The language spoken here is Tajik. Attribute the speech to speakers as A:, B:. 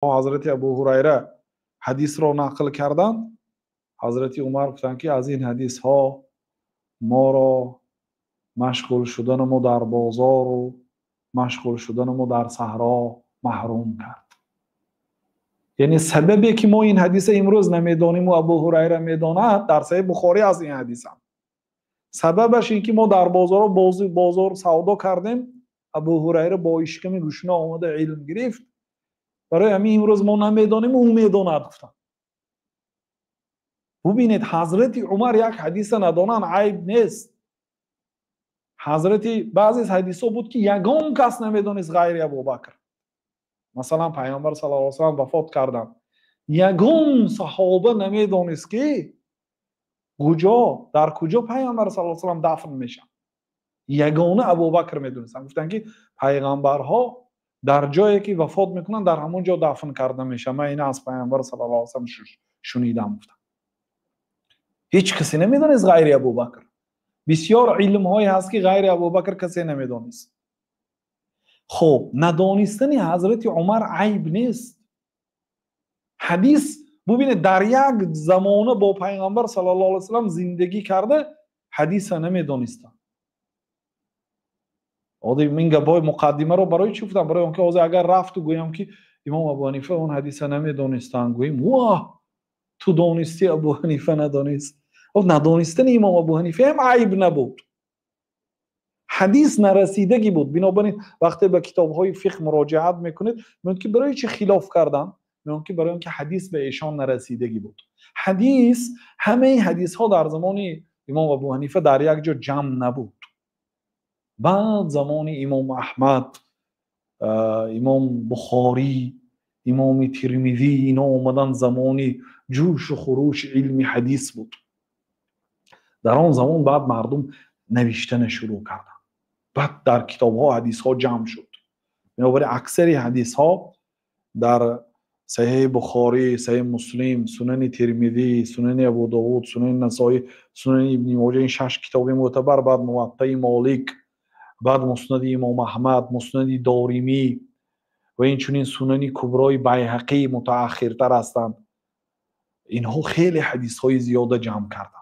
A: Ҳазрати Абу Ҳурайра ҳадисро нақл карданд, Ҳазрати Умар гуфтанд, ки аз ин ҳадисҳо моро машғул шудани мо дар бозору машғул шудани мо дар саҳро маҳрум кард. Яъне сабабе ки мо ин ҳадиса имрӯз намедониму Абу Ҳурайра медонад, дар Саҳеҳи Бухорӣ аст ин ҳадисам. Сабабаш ин ки мо дар бозоро бозор савдо кардем, Абу Ҳурайра бо ишками гушна омада илм гирифт. Барои ҳамин имрӯз мо намедонем, ӯ медонад, гуфтанд. Бубинед, Ҳазрати Умар як ҳадиса надонанд айб нест. Ҳазрати баъзе ҳадисҳо буд, ки ягон кас намедонист ғайри Абубакр. Масалан, Пайғамбар саллаллоҳу алайҳи васаллам вафот карданд, ягон саҳоба намедонист, ки куҷо, дар куҷо Пайғамбар саллаллоҳу алайҳи васаллам дафн мешавад. Ягона Абубакр медонистанд. Гуфтанд, ки пайғамбарҳо дар ҷое ки вафот мекунанд, дар ҳамон ҷо дафн карда мешаванд. Ман ина аз Пайғамбар саллаллоҳу алайҳи васаллам шунидам, гуфтанд. Ҳеҷ касе намедонист ғайри Абубакр. Бисёр илмҳое ҳаст, ки ғайри Абубакр касе намедонист. Хуб, надонистани Ҳазрати Умар айб нест. Ҳадис, бубинед, дар як замона бо Пайғамбар саллаллоҳу алайҳи васаллам зиндагӣ карда, ҳадиса намедонистанд. Ин гапҳои муқаддимаро барои чӣ гуфтам? Барои он ки ҳозир агар рафту гӯям, ки имом Абу Ҳанифа он ҳадиса намедонистанд, гӯем: воҳ, ту донистӣ, Абу Ҳанифа надонист. Надонистани имом Абу Ҳанифа ҳам айб набуд, ҳадис нарасидагӣ буд. Бинобар ин вақте ба китобҳои фиқҳ муроҷиат мекунед, мебинед, ки барои чӣ хилоф карданд? Мебинед, ки барои он ки ҳадис ба эшон нарасидагӣ буд. Ҳадис, ҳамаи ҳадисҳо дар замони имом Абу Ҳанифа дар як ҷо ҷамъ набуд. Баъд замони имом Аҳмад, имом Бухорӣ, имоми Тирмизӣ, ино омадан, замони ҷӯшу хурӯши илми ҳадис буд. Дар он замон баъд мардум навиштана шурӯъ карданд, баъд дар китобҳо ҳадисҳо ҷамъ шуд. Бинобар ин аксари ҳадисҳо дар Саҳеҳи Бухорӣ, Саҳеҳи Муслим, Сунани Тирмизӣ, Сунани Абу Довуд, Сунани Насоӣ, Сунани Ибни Моҷа, ин шаш китоби мӯътабар, баъд Муваттаи Молик, баъд Муснади имом Аҳмад, Муснади Доримӣ ва инчунин Сунани Куброи Байҳақӣ мутааххиртар ҳастанд. Инҳо хеле ҳадисҳои зиёда ҷамъ карданд.